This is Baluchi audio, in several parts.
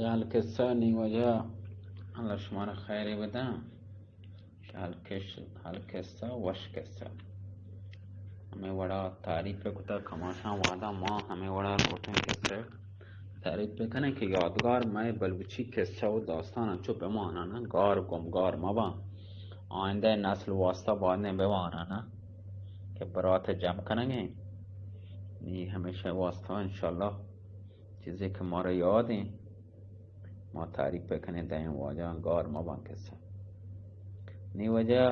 حال قصہ نی وجہ، اللہ شمارا خیر بداں۔ حال کش، حال قصہ، وش قصہ۔ ہمیں وڑا تعریف کتا کماشاں وعدہ ما ہمیں وڑا لوٹیں قصہ تعریف بکنیں کہ یادگار مئے بلوچی قصہ و داستان انچو بمانانا، گار گمگار مباں، آئندہ نسل واسطہ بادیں بمانانا کہ برات جم کنگیں۔ نی ہمیشہ واسطہ انشاءاللہ چیزے کہ مارا یاد ہیں ما تعریف بکنیں دائیں واجہ گار مباں قصہ۔ نی وجہ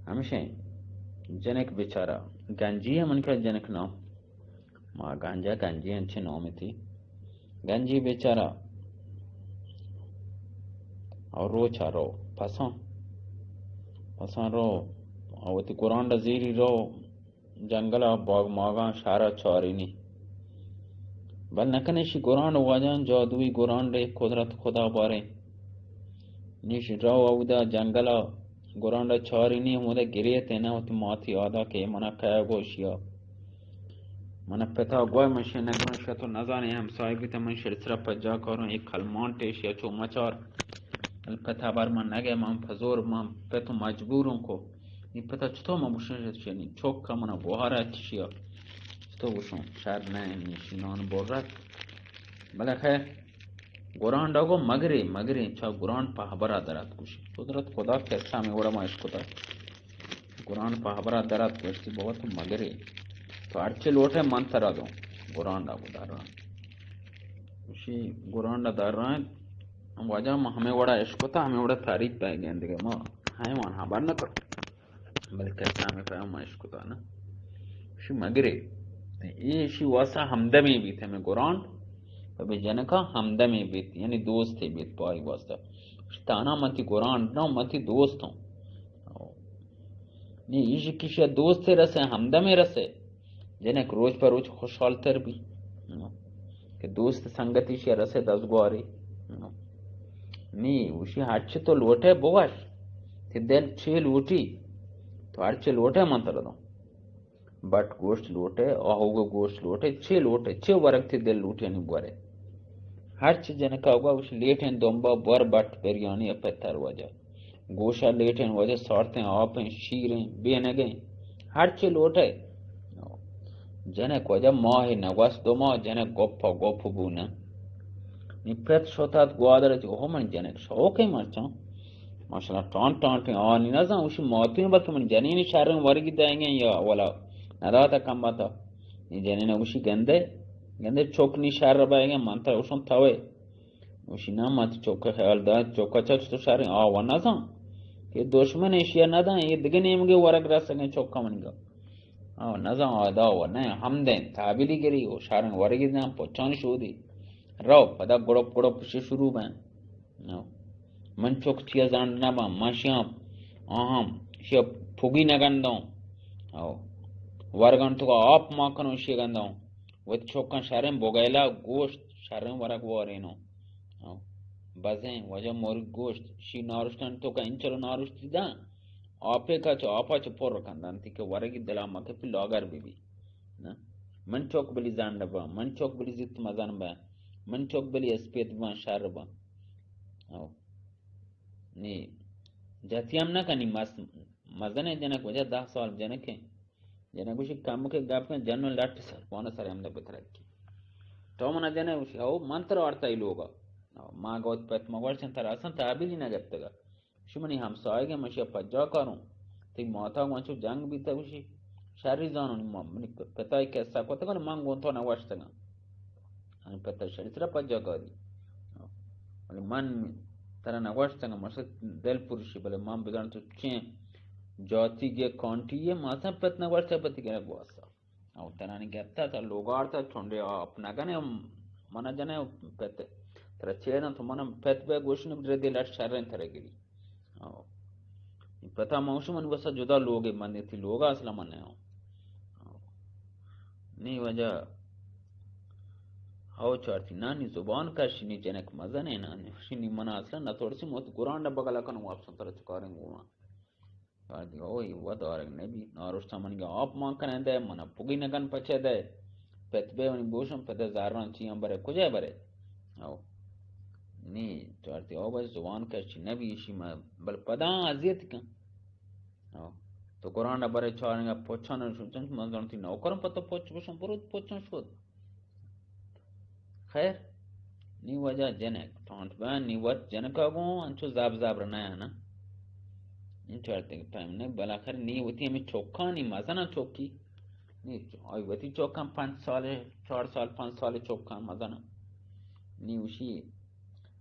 ہمشیں جنک بیچارہ گنجی ہے من کا جنک نام ما گنجا گنجی انچے نام تھی۔ گنجی بیچارہ اور روچا رو پساں، پساں رو اور وتی گرانڈ زیری رو جنگل ء باگ ماگاں شہر ء چارینی۔ بل نہ کن ایشی گرانڈ واجہاں جادوئی گرانڈے قدرت خدا باریں۔ نیش رو اودا جنگل ء گرانڈ ء چارینی ہمودا گریت ء نہ وتی ماتی آدا کہ منا کئے گوشیا۔ منا پتا گوئے من شے نگران شت و نزانے ہمسائے بیتا من شر سرا پجا کاروں ایک کلمانٹے شیا چو مچار۔ بل پتا بر من نگے من پزور من پتو مجبوروں کو۔ نی پتا چطور ما گوشن شت شنی چوک کا منا گوہارا چشیا۔ چطور گوشوں شر نہ نی شنان برت۔ بلے خیر گرانڈا گو مگرے، مگرے چا گرانڈ پہ ہبرا درات گوشی۔ قدرت خدا قصہ ہمیں وڑا ما اشکتا۔ گرانڈ پہ ہبرا درات گوشتی بابا تو مگرے۔ تو ہرچے لوٹے من ترا دوں۔ گرانڈا گو در رہا۔ گوشی گرانڈا در رہا۔ ہم واجہ ما ہمیں وڑا اشکتا، ہمیں وڑا تعریف پہ گندگے ما۔ حیوان ہبر نہ کر۔ بلے قصہ ہمیں پیام ما اشکتا نا۔ شی مگرے۔ اے شی واسا ہمدمے بیت، ہمیں گرانڈ و بے جنکا ہمدمے بیت، یعنی دوستے بیت پائی واسطہ۔ شی تانا متی گرانڈ نہ، متی دوست ہوں۔ نی ایشی کشی دوستے رسے، ہمدمے رسے۔ جنک روچ پہ روچ خوشحال تر بی۔ کہ دوست سنگتی شی رسے دزگواری۔ نی وشی ہرچی تو لوٹے بگوش، تی دل چی لوٹی، تو ہرچی لوٹے من ترا دوں۔ بٹ گوشت لوٹے، آہوگ گوشت لوٹے، چی لوٹے، چی ورگ تی دل لوٹی یعنی بورے۔ ہرچی جنکا گوا وش لیٹیں دمبا بور بٹ بریانی پتر وجہ۔ گوشا لیٹیں وجہ سارتیں آپیں شیریں بینگیں۔ ہرچی لوٹے۔ جنک وجہ ماہ نگوست دو ماہ جنک گپ گپ بو نہ۔ نی پت شتات گوادر چی، اوہ من جنک شوقیں مرچاں۔ ماشاءاللہ ٹان ٹانٹیں آنی نزان، اوشی ماتویں بلکہ من جنینی شریں ورگی دائیں یا ولا نداتا کم باتا۔ نی جنین اوشی گندے، گندے چوک نی شر بائیں من ترا اوشن توے۔ گوشی، نہ، من چوک خیال دار، چوک چا چطور شریں؟ آ و نزان کہ دشمن ایشیا ندان، یہ دگہ نیمگے ورگ رسگیں چوک منگا۔ آ نزان، آ دا و نہ، ہمدیں تابلی گری و شریں ورگی دان، پچان شودی۔ رو، پدا گڑپ گڑپ شی شروع بین۔ نو۔ من چوک چیا زانڈ نہ باں، من شیاں، آہاں، شیا پگی نہ گندوں۔ او۔ ورگان تو آپ ما کنوں شی گندوں۔ وت چوکاں شریں بوگیلا گوشت، شریں ورگ وارینوں۔ ہاں۔ بزیں واجہ مرگ گوشت، شی نارشتن تو کا انچلو نارشتی داں۔ آپے کا چو آپا چو پر کندن تی کہ ورگی دلا مکہ پی لاگر بی بی۔ نہ؟ من چوک بلی زنڈ باں، من چوک بلی زیت مزن باں، من چوک بلی اسپیت باں شر باں۔ او۔ نی۔ جتی ہم نہ کنی مس-، مزن جنک وجہ دہ سال جنکیں۔ جنک گوشی، کمکے گپ کن، جنوں لٹ سر، پانا سر ہمدا بترکی۔ تو منا جنک گوشی، او من ترا آرتا ای لوگا۔ او ما گوت پت مگوشتن ترا اصلاً تحویلی نہ گپتگا۔ گوشی، منی ہمسایگے، من شیا پجا کاروں۔ تی ماتا گوں انچو جنگ بیتا، گوشی، شری زانوں، نی ما-، منی پ-، پتای قصہ کتگا، من گوں تو نگوشتگا۔ یعنی پتہ شری سرا پجا کاری۔ ولی من ترا نگوشتگا، من شت دل پرشی، بلے من بزاناں تو چیں جاتی گے کانٹی یے، ما اصلاً پت نگوشتہ پتی گرگ واسطہ۔ او تنانی گپتا تا لوگار تا چونڈے آپ نگنے، منا جنے پت۔ ترا چیرن تو منا پت بے گوشن بدرے دل اٹ شرن ترا گری۔ او۔ پتا موش من وسا جدا لوگے من تی لوگا اصلا من نہ ہوں۔ او۔ نی وجہ او چارتی نانی زبان کشی نی جنک مزنے نانی شنی منا اصلا نہ ترسی موت گران بغل کن واپس ترا چکاریں گوما۔ آدی اوئی و دارگ نبی، نارشتہ منی آپ مان کنن دے، منا پگی نگن پچے دے۔ پت بے ونی بوشم پت زاران چیان برے، کجا برے؟ او۔ نی، چارتی او بس زبان کشی نبی ایشی ما، بل پدا اذیت کن۔ او۔ تو قرآن ءَ برے چارنگا پوچھانا شو، چنچ من زانتی نوکرم پتہ پوچھ گوشم، برو پوچھاں شد۔ خیر، نی وجہ جنک، ٹونٹ بین، نی وت جنکا گوں، انچو زاب زاب رنایا نا۔ انچو ارتگ ٹائم نے، بالاخر نی وتی ہمیں چوکانی مزنا چوکی۔ نی، آئی وتی چوکاں پنچ سال، چار سال، پنچ سال چوکاں مزنا۔ نی وشی،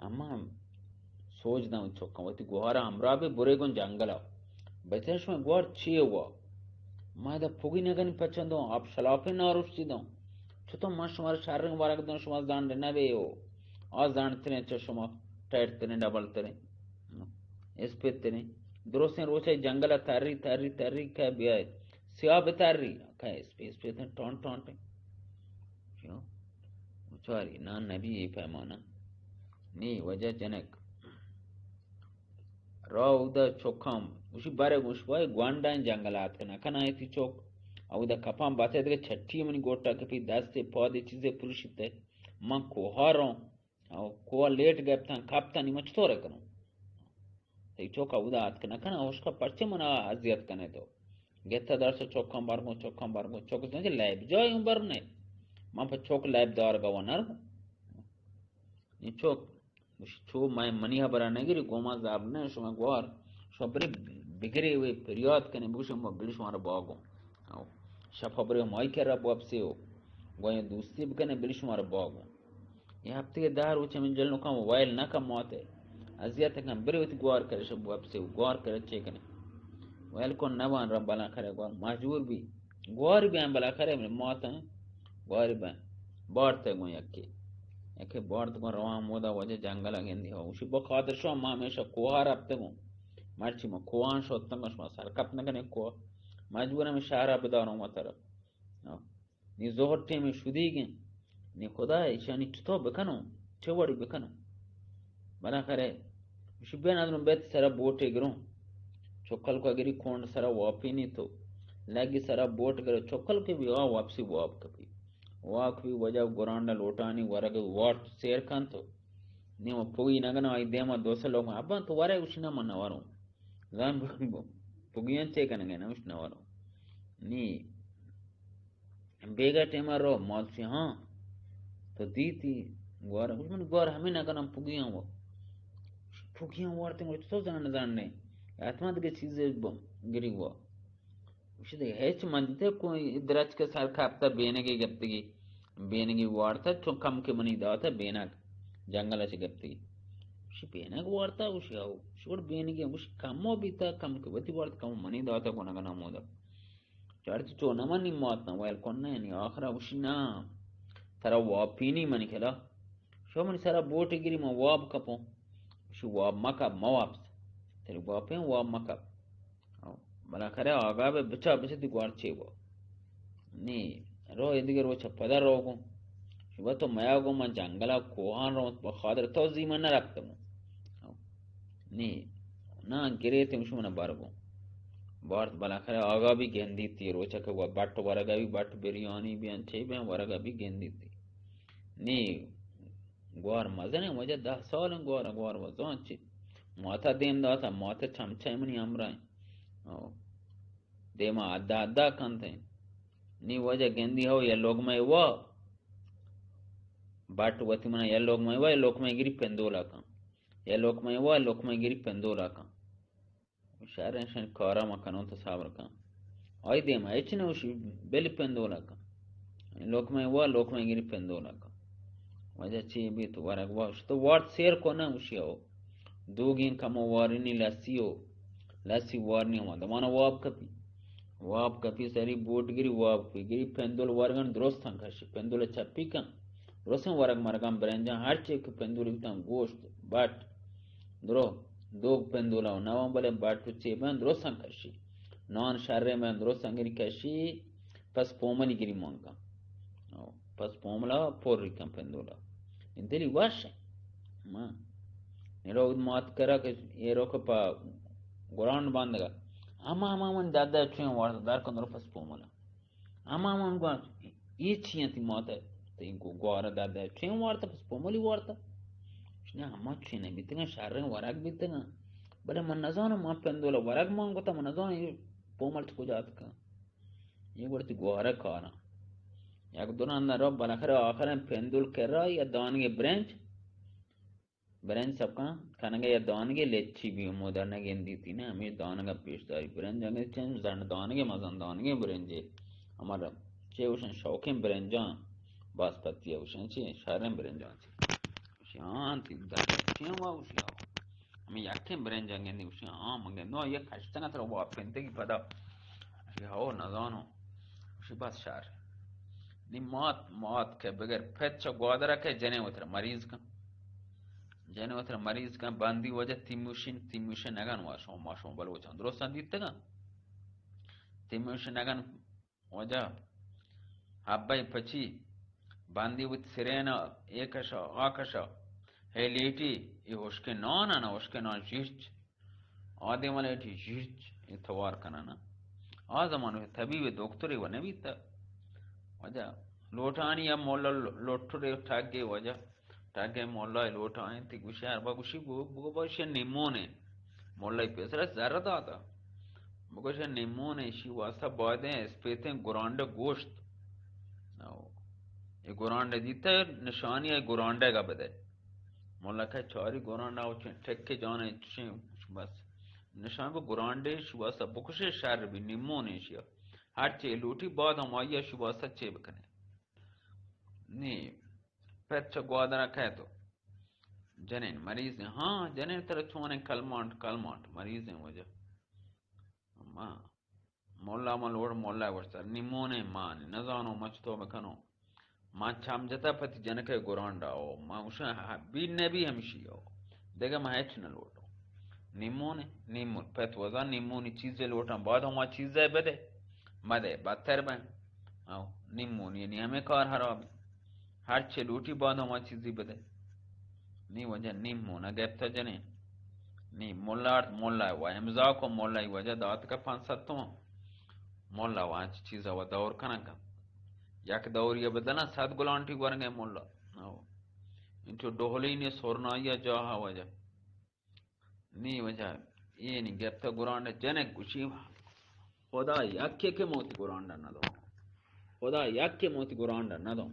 اما سوج داں چوکاں، وتی گوہارا ہمراہ بے برے گوں جنگلا۔ بچے شما گوہار چی ہوا؟ ما دا پوگی نگنی پچن دوں، آپ شلاپے ناروشتی دوں۔ چطور من شما را شریں ورگ دوں، شما زانڈ نبے ہو۔ آ زانڈ تریں چہ شما ٹائٹ تریں، ڈبل تریں، اسپیت تریں۔ درستیں روچے جنگلا تری، تری، تری کہ بیائے۔ سیاہ بتری، کہ اسپیت، اسپیت ٹونٹ، ٹونٹ۔ کیوں؟ بچاری، نا نبی اے پیمانا۔ نی وجہ جنک۔ را اودا چوکاں، گوشی بارے گوش بای گوانڈائیں جنگل آتک نہ کناں ایتی چوک۔ اودا کپاں باتیت کہ چھٹی منی گوٹا کپی، دست پادے چیزے پروشیت۔ من کوہا روں، او کوہ لیٹ گپتاں، کپتاں، نی من چطور کنوں؟ تئی چوک اودا آتک نہ کناں، ہشکا پرچے منا اذیت کنے تو؟ گتا درس چوکاں بار گوں، چوکاں بار گوں، چوک زن کہ لیب جای اوں بر نے۔ من پہ چوک لیب دار گوا نہ روں۔ نی چوک، گوشی، چو مئے منی ہبرا نگری، گوما زاب نہ، شما گوار، شما بری بگری وی پریاد کنے، بگوشم، بلی شما را باگوں۔ او، شپ بری مائی کرا بوپسی ہو، گویا دوستی بکنے، بلی شما را باگوں۔ یہ ہفتے دہ روچ من جلنو کم وائل نہ کم ماتے۔ اذیت کم، بری وتی گوار کرے، شما بوپسی ہو، گوار کرے چے کنے؟ وائل کن نوان رم بلا کرے گوار، مجبور بی۔ گوار بی ہم بلا کرے، مات ہیں، گوار بی۔ بارتے گوں یکی۔ یکی بارت گوں روان مودا وجہ جنگل گندی ہو۔ اسی بخاطر شو ما ہمیشہ کوہا رپتے گوں۔ مرچی ما کوہان شوتن گوں، شما سر کپ نہ کنے کوہ۔ مجبور ہمیں شہرا بداروں ما طرف۔ ہاں۔ نی ظہر ٹیم شدیگیں۔ نی خدا ایشانی چطور بکنوں؟ چہ وڑی بکنوں؟ بنا کرے۔ اسی بین ادروں بیت سرا بوٹے گروں۔ چکل کو گری کونڈ سرا واپینی تو۔ لگی سرا بوٹ گرو چکل کے بھی آ واپسی واب کپی۔ واک بھی وجہ گرانڈ لوٹانی ورگ وارت سیر کن تو۔ نی وہ پوئی نگنا آئی دیما دو سلوک ابا تو ورے اسی نہ من نہ وروں۔ زان پوگیاں چے کنگے نہ اسی نہ وروں۔ نی بیگا ٹیما رو مالسی ہاں۔ تو دیتی گوار، من گوار ہمیں نگنا پوگیاں وہ۔ پوگیاں وارتے گوشت تو زان زان نے۔ اتما دگہ چیزے گری وہ۔ گوشت، ہچ من دیتے کوئی درچک سر کپتا بینگی گپتگی، بینگی وارتا چون کم کے منی داتا بینگ جنگل چ گپتگی۔ گوشی، بینگ وارتا؟ گوشی، آؤ۔ گوشی، گڑ بینگی؟ گوشی، کمو بیتا، کم کے وتی وارت، کمو منی داتا گنگنا مودا۔ چارتی چو نہ منی مات نہ ویل کن نہ، یعنی آخرا گوشی، نا، ترا واپینی منی کلا۔ شو منی سرا بوٹ گری، من واب کپوں۔ گوشی، واب مکپ، مواپس۔ تری واپیں، واب مکپ۔ او، بلا کرے آگا بے بچا بچا دی گوار چے گو۔ نی، رو ایدگہ روچ پدا رو گوں۔ شبہ تو میا گوں من جنگلا کوہان رو بخاطر تو زی من نہ رپتگوں۔ او، نی، نا گریتے شو من بر گوں۔ بارت بلا کرے آگا بھی گندی تی روچ کہ وہ بٹ ورگا بھی بٹ بریانی بھی انچے بھی ورگا بھی گندی تی۔ نی، گوار مزنیں وجہ دہ سال گوار، گوار وزان چی۔ ماتا دیم داتا، ماتا چمچہ منی ہمراہ۔ او۔ دیما ادا ادا کنت۔ نی وجہ گندی ہو یا لوگ میں وا۔ بٹ وتی منا یا لوگ میں وا، یا لوگ میں گری پندولا کن۔ یا لوگ میں وا، لوگ میں گری پندولا کن۔ شر انشن کارا ما کنوں تو صبر کن۔ آئی دیما ہچ نہ وشی، بل پندولا کن۔ لوگ میں وا، لوگ میں گری پندولا کن۔ وجہ چی بیت ورگ واش تو وارت سیر کو نہ وشی ہو۔ دوگین کمو وارینی لسی ہو۔ لسی وارنی ہوا دمانا واب کپی۔ واب کپی سری بوٹ گری، واب کپی گری پندول ورگن درستان کشی۔ پندول چپی کن۔ درستان ورگ مرگان برنجان ہر چی کہ پندول بیتان گوشت، بٹ، درو، دوگ پندولا و نوان بلے بٹ و چی بین درستان کشی۔ نان شرے بین درستان گری کشی۔ پس پوملی گری مانکا۔ او، پس پوملا پوری کن پندولا۔ این دلی وش۔ ما۔ نیرو مات کرا کہ ایرو کہ پا گران باندگا۔ اما، اما من دادا چوین وارد دار کن درو پس پوملا۔ اما من گوان، ای چی انتی مات؟ تئی گو-، گوارا داد ءَ چین وارتا، پس پوملی وارتا؟ گوشی، نہ، ہما چین بیتگاں، شریں ورگ بیتگاں۔ بلے من نزاناں، من پندول ورگ مان کتا، من نزاناں اے پومل چہ کجا اتکاں۔ اے گڑا تئی گوارا کاراں۔ یک دو رند رو، بالاخرہ آخر پندول کرا یا دانگے برنج، برنج سبکاں کنگے یا دانگے لچی بی، مودا نگندیتی نہ، ہمے دانگا پیش داری۔ برنج انگے چن زنڈ دانگے، مزن دانگے برنجے۔ ہمارا چے گوشن شوقیں برنجاں، باسپتی گوشن چے، شریں برنجاں چے۔ گوشی، ہاں، تی در چے وا گوشی، آ۔ ہمے یکیں برنج انگندی گوشی، ہاں، من گندو، یک کشتگا ترا واپنتگی پدا۔ گوشی، ہو، نزانو۔ گوشی، بس شر۔ نی مات، مات کہ بگر پت چہ گوادرا کہ جنیں وترا مریض کن۔ جنیں وترا مریض کن، بندی وجہ تیموشین، تیموشین نگن وا شما، ما شما بلوچاں درستاں دیتگاں۔ تیموشین نگن وجہ حبہ پچی، بندی وت سرینا، اے کشا، آ کشا، ہے لیٹی، اے ہشکیں نان انا، ہشکیں نان شیرچ۔ آ دیما لیٹی، شیرچ، اے توار کنانا۔ آ زمانو طبیب دکترے و نبیتا۔ وجہ لوٹانی یا مولا لوٹرے ٹگے وجہ۔ ٹگے مولا لوٹائیں تی گوشی، ہر با گوشی، بگو، بگو با شی نیمونے۔ مولا پیسرا زر داتا۔ بگو شی نیمونے، شی واسطہ بایدیں اسپیتیں گرانڈ گوشت۔ او، اے گرانڈ دیتا، نشانی اے گرانڈے گا بدے۔ مولا کہ چاری گرانڈ آو چین ٹکے جانے چین بس۔ نشان کو گرانڈے شی واسطہ بکشے شر بی، نیمونے شیا۔ ہر چے لوٹی بعد ہم آئی شی واسطہ چے بکنے۔ نی، پت چہ گوادرا کئے تو؟ جنین مریض ہیں۔ ہاں، جنین ترا چونیں کلمانٹ، کلمانٹ مریض ہیں وجہ۔ ما، مولا ما لوڑ، مولا وش سر، نیمونے مان، نزانو مچ تو بکنو۔ ما چم جتا پتی جنکے گرانڈا او، ما اوشا بی نبی ہمشی او۔ دگہ ما ہچ نہ لوٹو۔ نیمونے، نیمون، پت وزا نیمونی چیزے لوٹاں، بعد ہما چیزے بدے۔ مدے، بدتر بیں۔ او، نیم مون، یعنی ہمیں کار حراب۔ ہر چے لوٹی بعد ہما چیزی بدے۔ نی وجہ نیم مونا گپتا جنین۔ نی ملا آرت، ملا و امضا کو، ملا وجہ دات کا پانچ سد تومن۔ ملا و انچ چیزا و دور کنن کن۔ یک دوری بدلن صد گلانٹی ورنگے ملا۔ او۔ انچو ڈوہلی نے سورنائی جاہا وجہ۔ نی وجہ، اے نی گپتہ گرانڈ جنک گوشی، خدا یکے کہ موتی گرانڈ نہ دو۔ خدا یکے موتی گرانڈ نہ دو۔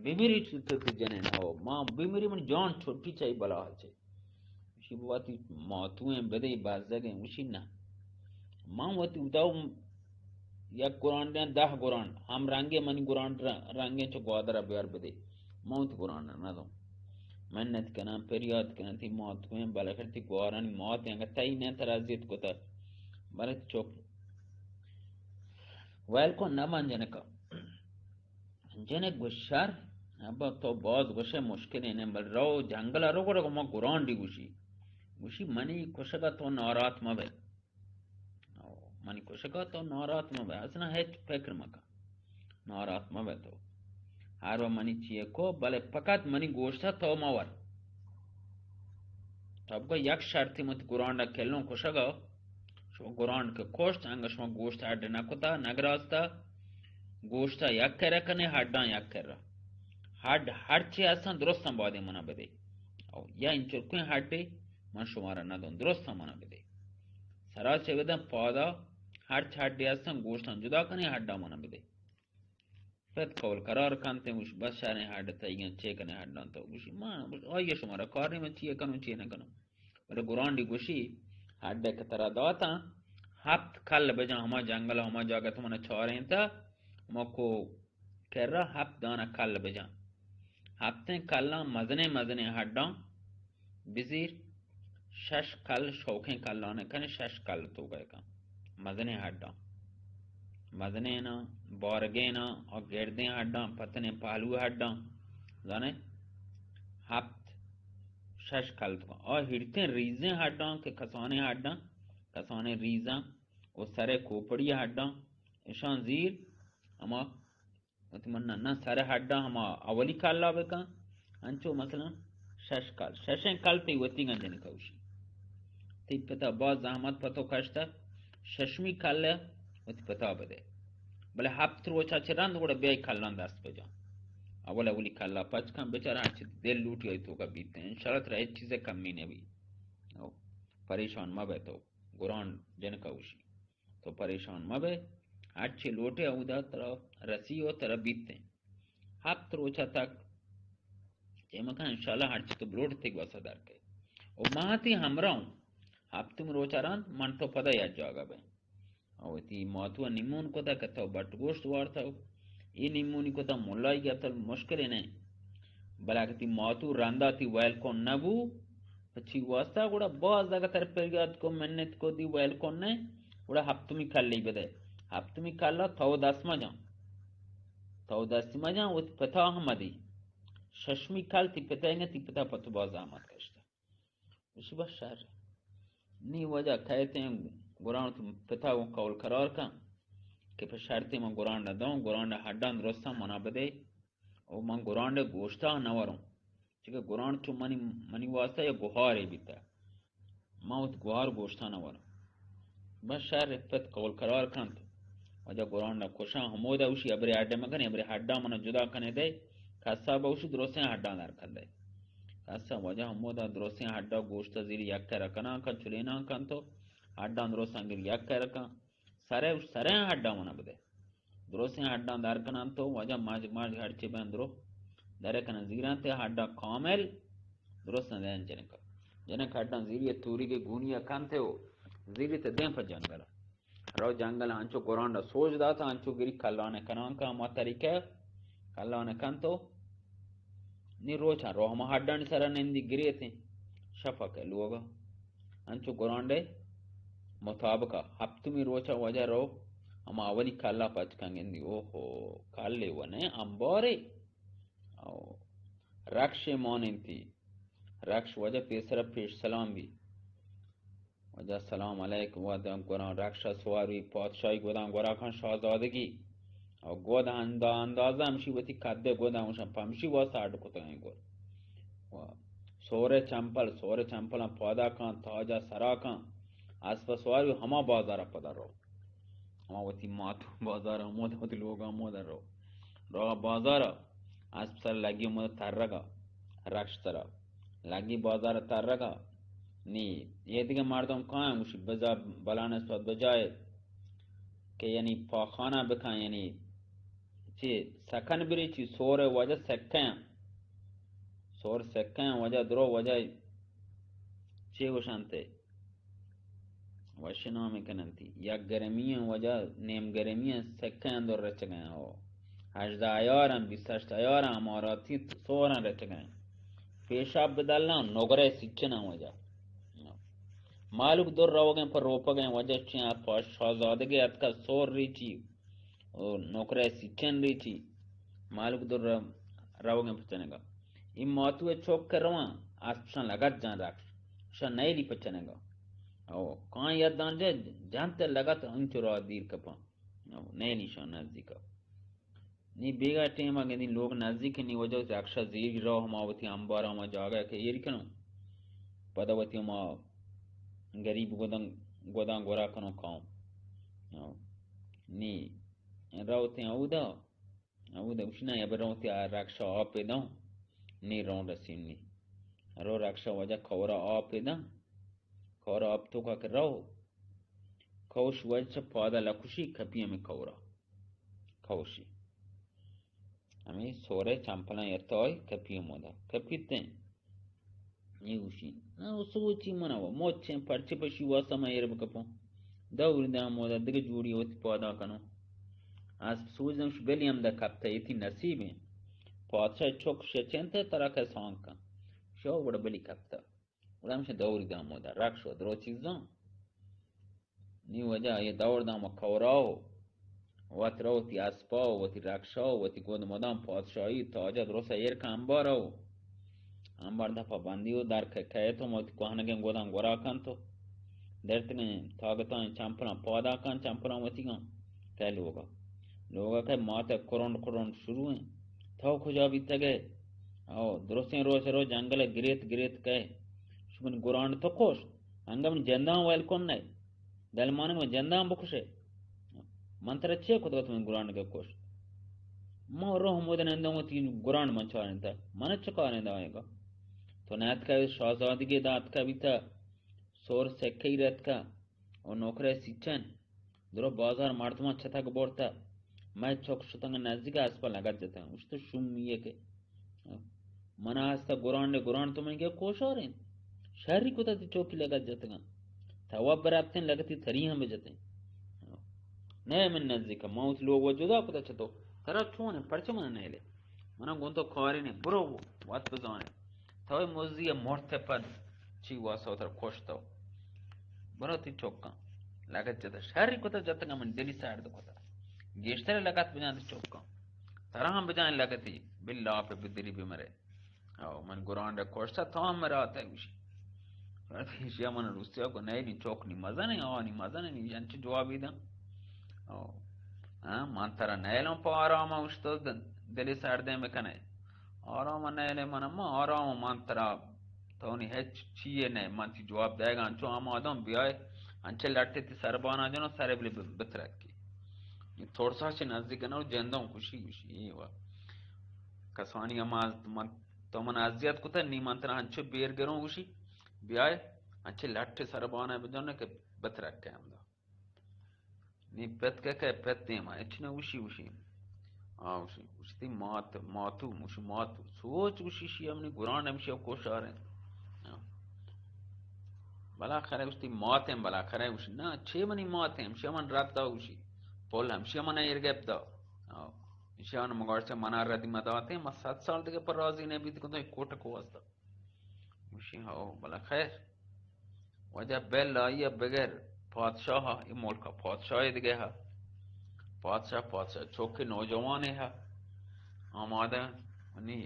بمیری چوت جنین ہو، ما بمیری من جان چھٹی چائی بلا چے۔ گوشی بواتی ماتویں بدے بازگیں، گوشی نہ۔ من وتی اتاو یک گرانڈیں دہ گرانڈ، ہم رنگیں منی گرانڈ ر-، رنگیں چو گوادر بیار بدے۔ من وتی گرانڈ نہ دوں۔ منت کناں، پریات کناں، تی مات کوئیں، بلے کر تی گوارانی مات انگا تئی نہ ترا زیت کتا۔ بلے چپ۔ ویل کو نہ من جنکا۔ جنک گوشت، شر، ابا تو باز گوشے مشکلے نہ، بل رو جنگل رو گڑا ما گرانڈی گوشی۔ گوشی منی کشگا تو ناراحت مبے۔ او، منی کشگا تو ناراحت مبے، اصلاً ہچ فکر مکن۔ ناراحت مبے تو۔ ہر وقت منی چیئے کو، بلے فقط منی گوشتا تو مور۔ تب کو یک شرطی مت گرانڈا کلوں کشگا، شما گرانڈ کہ کشت، انگا شما گوشت اڈ نہ کتا، نہ گراستا، گوشتا یک کرا کنے، ہڈاں یک کرا۔ ہڈ ہر چی ہستن درستاں بادے منا بدے۔ او یا انچرکویں ہڈے من شمارا ندوں، درستاں منا بدے۔ سرا چہ بدن پادا ہرچ ہڈے ہستن گوشتاں جدا کنے، ہڈاں منا بدے۔ پت قول قرار کنت، گوش بس شریں ہڈ تئیگاں، چے کنے ہڈاں تو؟ گوشی ما، گوش آئی شمارا کار نہیں، من چیے کنوں چیے نہ کنوں۔ بلے گرانڈی گوشی ہڈ کہ ترا داتاں، ہپت کل بجاں ہما جنگل، ہما جاگہ تو منا چارینتا، ہما کو کرا ہپت دانہ کل بجاں۔ ہپتیں کلاں مزنیں مزنیں ہڈاں بزیر، شش کل شوکیں کلاں کن، شش کل تو گئے کن۔ مزنیں ہڈاں، مزنیں نا، بارگیں نا، اور گردیں ہڈاں، پتنیں پہلو ہڈاں، زانے ہپت، شش کل تو۔ اور ہیرتیں ریزیں ہڈاں کہ کسانیں ہڈاں، کسانیں ریزاں، و سرے کوپڑی ہڈاں، اشاں زیر ہما وتی من نہ، نہ سر ہڈاں ہما اولی کلا بکن، انچو مثلاً شش کل، ششیں کل تئی وتی گنجن کوشی۔ تئی پتا باز زحمت پتو کشتہ، ششمی کل وتی پتا بدے۔ بلے ہپت روچا چہ رند گڑا بیائی کلاں دست بجان۔ اول اولی کلا پچ کن، بچار ہرچی دل لوٹی آئی توکا بیت، انشاءاللہ ترا ہچ چیزے کمی نبی۔ او، پریشان مبے تو، گرانڈ جنکا گوشی۔ تو پریشان مبے، ہرچی لوٹے اودا ترا رسی و ترا بیت۔ ہپت روچا تک چے مکن، انشاءاللہ ہرچی تو بلوٹ تئی گوسا در کئے۔ او ما تئی ہمراہ اوں۔ ہپتمی روچا رند من تو پدا یک جاگہ بئیں۔ او وتی ماتو ء نیمون کتا کہ تو بٹ گوشت وارتا، اے نیمونی کتا ملائی گتا، مشکلے نہ۔ بلے اگہ تئی ماتو رندا تئی ویل کن نہ بو، پہ چی واسطہ؟ گڑا باز اگہ تر پریات کو، منت کو، دی ویل کن نہ، گڑا ہپتمی کلی بدے۔ ہپتمی کلا تو دست مجان، تو دست مجان، وتی پتا ہم مدی۔ ششمی کل تئی پتا انگہ، تئی پتا پہ تو باز زحمت کشتا۔ گوشی، بس شر۔ نی واجہ کئیتیں، گرانڈ تو پتا گوں قول قرار کن کہ پہ شرطی من گرانڈ دوں، گرانڈ ہڈاں درستاں منا بدے، او من گرانڈ گوشتا نہ وروں، چونکہ گرانڈ چو منی، منی واسطہ یا گہارے بیتا، من وت گہار گوشتا نہ وروں۔ بس شر، پت قول قرار کنت۔ واجہ گرانڈ کشاں، ہمودا اوشی ابرے ہڈ مکنے، ابرے ہڈا من جدا کنے دے، کسا با اوشی درستیں ہڈاں در کن دے۔ کسا واجہ ہمودا درستیں ہڈا گوشت زیر یک کر کناں کن، چلیناں کن تو ہڈاں درستاں گر یک کر کن۔ سرے اوش سرے ہڈا من بدے۔ درستیں ہڈاں در کناں تو واجہ ماج ماج ہرچی بین درو در کناں زیراں تے ہڈا کامل درست نہ دین جنکا۔ جنک ہڈاں زیری توری کے گونی کنتے ہو، زیری تے دیں پہ جنگل۔ رو جنگل انچو گرانڈ سوج دات، انچو گری کلان کنان کا ہما طریقہ کلان کن تو نی روچاں رو ہما ہڈانی سرا نندی گریتیں۔ شفق لوگا انچو گرانڈے مطابقا ہپتمی روچا واجہ رو ہما اولی کلا پچ کن گندی، اوہو، کلے ونے امبارے۔ او رکشے ماننتی۔ رکش واجہ پیسرا پیش سلام بی۔ واجہ سلام علیک، وعدم گراں رکشا سوار بی، پادشاہی گوداں گورا کن شاہزادگی۔ او گود اندا-، اندازہ ہمشی وتی قدے گوداں اوشاں پمشی واسطہ اڈ کتگیں گود۔ و سورے چمپل، سورے چمپلاں پادا کن، تاجا سرا کن، اسپا سوار بی ہما بازارا پدا رو۔ ہما وتی ماتو بازار ہمود، وتی لوگ ہمود رو۔ رو بازار اسپ سر لگی ہمود ترگا، رکش سرا لگی بازار ترگا۔ نی، یہ دیگه مردم کائیں گوشی بزا بلان است بجائے کہ یعنی پاخانہ بکن، یعنی چی سکن بری چی سور وجہ سکن، سور سکن وجہ درو وجہ چی گوشنتے؟ وش نام کننتی۔ یک گرمی وجہ نیم گرمی سکیں اندر رچگیں ہو۔ ہژدہ عیار ہم، بیست ہشت عیار ہم، اماراتی سورن رچگیں۔ پیشاب بدلنا نگرے سچنا وجہ۔ مالک در روگیں پر روپگیں وجہ چیں پاش شاہزادگے اتکا سور ریچی۔ او نوکرے سیچن ریچی، مالک در روگیں پچنگا۔ ای ماتو چوک کہ رواں، اسپشاں لگت جان رکش، شاں نیلی پچنگا۔ او کان یدان جے جنت لگت انچو را دیر کپاں۔ او نیلی شاں نزدیکا۔ نی بیگا ٹیما گندی لوگ نزدیک نی وجہ رکشا زیر رو ہما وتی انبار ہما جاگہ کہ ایر کنو۔ پدا وتی ہما غریب گوداں، گوداں گورا کنو کاؤں۔ او نی روتیں اودا، اودا گوشی، نا، یا برو تی آ رکشا آپ داں، نی رو رسیم نی۔ رو رکشا وجہ کورا آپ داں، کورا آپ توکا کہ رو، کوش وجہ چہ پادا لکشی کپی ہمیں کورا۔ کوشی۔ ہمیں سورے چمپلاں یتائی کپی ہمودا۔ کپیتیں۔ اے گوشی، نا، او سوچی منا و مچیں پرچے پشی واسا ما ایر بکپوں۔ دوری داں مودا دگہ جوڑی وتی پادا کنوں۔ اسپ سوچ دمش بلی ہمدا کپتا، ایتی نصیب ہیں۔ پادشاہ چک شچنتے ترا کہ سانگ کن۔ شو گڑا بلی کپتا۔ گڑا ہمشہ دوری داں مودا رکش و درو چیزاں۔ نی وجہ یہ دور داں ما کوراو۔ وت رو وتی اسپا و وتی رکشا و وتی گود مدام پادشاہی تاجا درست ایر کن انبار رو۔ انبار دپا بندی و در کہ کئے تو وتی کوہنگیں گوداں گورا کن تو۔ درتگیں تاگتاں چمپلاں پادا کن، چمپلاں وتیگاں کئے لوگا۔ لوگا کئے مات کرنڈ کرنڈ شروع ہیں۔ تو کجا بیتگے؟ او درستیں روچ رو جنگل گریت گریت کئے۔ شمن گرانڈ تو کشت۔ انگا من جنداں ویل کن نئے۔ دلمانگ من جنداں بکشے۔ من ترا چے کتگ تو من گرانڈ کے کشت؟ ما رو ہمود نندوں، تین گران من چارنتا، من چکاریں دائیں گا؟ تو نیتکا شاہزادگی داتکا بیتا، سور سکئی رتکا، او نوکرے سیچن، درو بازار مردماں چتگ برتہ، مئے چک شتنگ نزدیک اسپا لگت جتن، گوشتہ شومیے کہ منا ہستہ گرانڈ گرانڈ تو منی گپ کوشارین، شری کتہ تی چوکی لگت جتگن، تو برپتین لگتی تری ہم بجتین۔ نئے من نزدیک، ما وتی لوگ و جدا کتہ چہ تو، ترا چون انت، پرچہ منا نیلے؟ منا گوں تو کاری نے، برو وت بزانے۔ تو مزی مرت پد چی واسا تر کشتو۔ برو تی چکاں لگت جتہ، شری کتہ جتگا من دلی سرد کتہ۔ گیشتر لگت بجان تی چکاں۔ ترا ہم بجان لگتی، باللہ پہ بدری بمرے۔ او من گرانڈ کشتہ، تو ہم مرا تہ گوشی۔ ایشی من روسیا کو نئے نی چوک نی مزن ہے، آ نی مزن ہے، نی انچ جوابی داں۔ او ہاں، من ترا نیلوں پہ آرام اوشتو دلی سردیں بکنے۔ آرام نیلے من، ما آرام من ترا، تو نی ہچ چیے نہ، من تی جواب دے گا، انچو آمادوں بیائے، انچے لٹے تی سربانا جنو سرے بلے بترکی۔ ترسا چہ نزدیک نہ، جندوں خوشی خوشی، اے وا۔ کسانی ہم من، تو من اذیت کتہ، نی من ترا انچو بیر گروں گوشی، بیائے، انچے لٹے سربانا بجنو کہ بترکے ہمدا۔ نی پت کہ کہ پت دیما، اچ نہ گوشی گوشی۔ آ گوشی، گوشی تی مات، ماتو، گوشی ماتو۔ سوچ گوشی شی ہمنی گران ہمشی اب کوشاریں۔ آ۔ بلا خرے گوشی تی ماتیں، بلا خرے گوشی، نا، چے منی ماتیں، ہمشی من رد دا گوشی۔ پل ہمشی من ایر گپ دا۔ آ۔ ہمشی من مگارچہ منا ردی مداتیں، ما صد سال دیگہ پر راضی نہ بیت کتوں کوٹک واسطہ۔ گوشی، ہو، بلے خیر۔ واجہ بل آئی ء بگر پادشاہ ء، اے ملک ء پادشاہ دگہ ء۔ پادشاہ، پادشاہ چوکے نوجوانے ء۔ آمادہ نی۔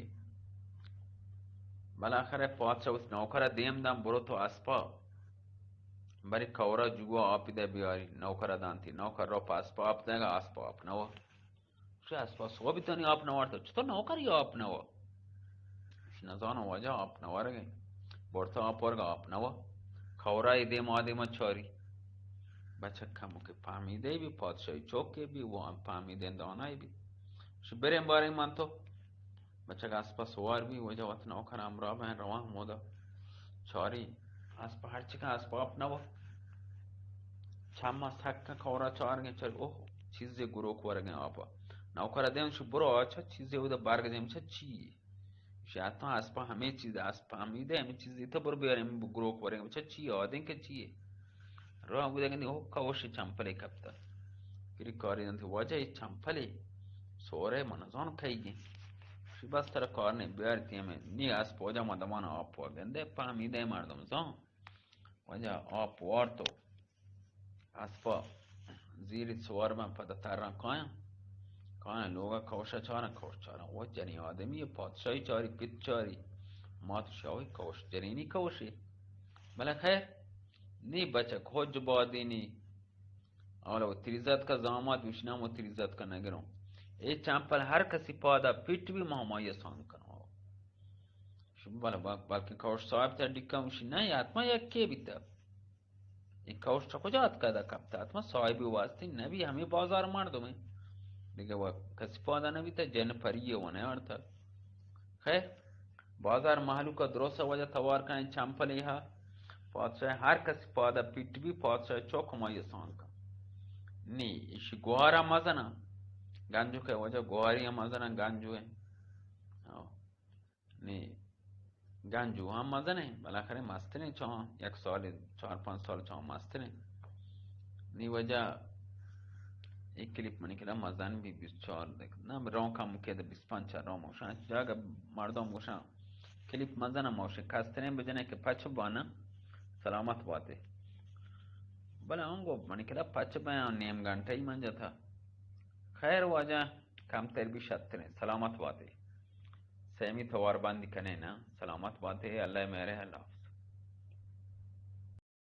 بالاخرہ پادشاہ وت نوکر ء دیم دان، برو تو اسپا بری کورا جوا آپ دے بیاری۔ نوکر ء دانتی۔ نوکر رو پہ اسپا آپ دیگا، اسپا آپ نہ وا۔ گوشی، اسپا سوبی تانی آپ نوارتا، چطور نوکری آپ نوا؟ گوشی، نزانو واجہ آپ نورگے۔ برتا آپ ورگا آپ نوا۔ کورای دیم آدم چاری۔ بچک کمو کہ پہمیدے بی، پادشاہی چوکے بی، وہ ہم پہمیدیں دانائی بی۔ گوشی، بریں باریں من تو۔ بچک اسپا سوار بی، واجہ وت نوکر ہمراہ بین روان ہمودا۔ چاری، اسپا ہرچکا اسپا آپ نوا۔ چما سک کورا چارگیں، چل، اوہ، چیزے گروک ورگیں آپا۔ نوکر دیم شو، برو آچا چیزے اودا برگ دیم چا چی؟ شاید تو اسپا ہمیں چیز، اسپا ہمیدے ہمیں چیزے تو برو بیار، ہمیں گروک ورگیں چا چی؟ آدیں کہ چی؟ رو اودا گندی، اوہ، کوش چمپلے کپتا۔ پھر کاری دنت واجہ، یہ چمپلے سورے من زان کئی گیں۔ شی بس ترا کار نہیں، بیار تی ہمیں، نی اسپا جا مدمان آپ گندے، پہمیدے مردم زان۔ واجہ آپ وارتو۔ اسپا زیری سوار بن، پدا تران کایاں۔ کایاں لوگا کوشا چارن، کوش چارن۔ وہ جنی آدمی، پادشاہی چاری، پت چاری۔ مات شاہی کوش، جنینی کوشی۔ بلے خیر، نی بچک حج بادینی۔ اولا وہ تریزت کا زامات، وشنام وہ تریزت کا نگروں۔ اے چمپل ہر کسی پادا پٹ بھی ماما یہ سان کنو۔ شما بل-، بل-، بلکن کئوش صاحب تہ ڈیکا گوشی، نہ، اے حتما یکے بیتہ۔ اے کئوش چہ کجا اتکہ ادا کپتہ؟ حتما صاحبی واسطی نبی، ہمے بازار مردمے۔ دگہ و-، کسی پادا نبیتہ، جن پریے و نیارتہ۔ خیر، بازار مہلوکا درست واجہ توار کنیں چمپلے ہا۔ پادشاہ ہر کسی پادا پیٹ بی، پادشاہ چوک ہمائی سان کن۔ نی، ایشی گوارا مزنہ۔ گنجو کہ واجہ گواری مزنہ، گنجو ہے۔ ہاں۔ نی گنجو ہم مزن انت، بالاخرہ مستریں چاں، یک سال، چار پنچ سال چاں مستریں۔ نی وجہ ایک کلیپ منی کلا مزن بی بیست چار دک۔ نہ، رون کم کے دے بیست پنچ رون موشاں۔ جاگہ مردم موشاں کلیپ مزن موشاں۔ کستریں بجنے کہ پچ بانا سلامت باتے۔ بلے آنگو منی کلا پچ بیاں نیم گھنٹہ ہی من جتا۔ خیر واجہ کمتر بی شتریں۔ سلامت باتے۔ سیمی توار بندی کنے نا۔ سلامت باتے، اللہ مہرے، اللہ حافظ۔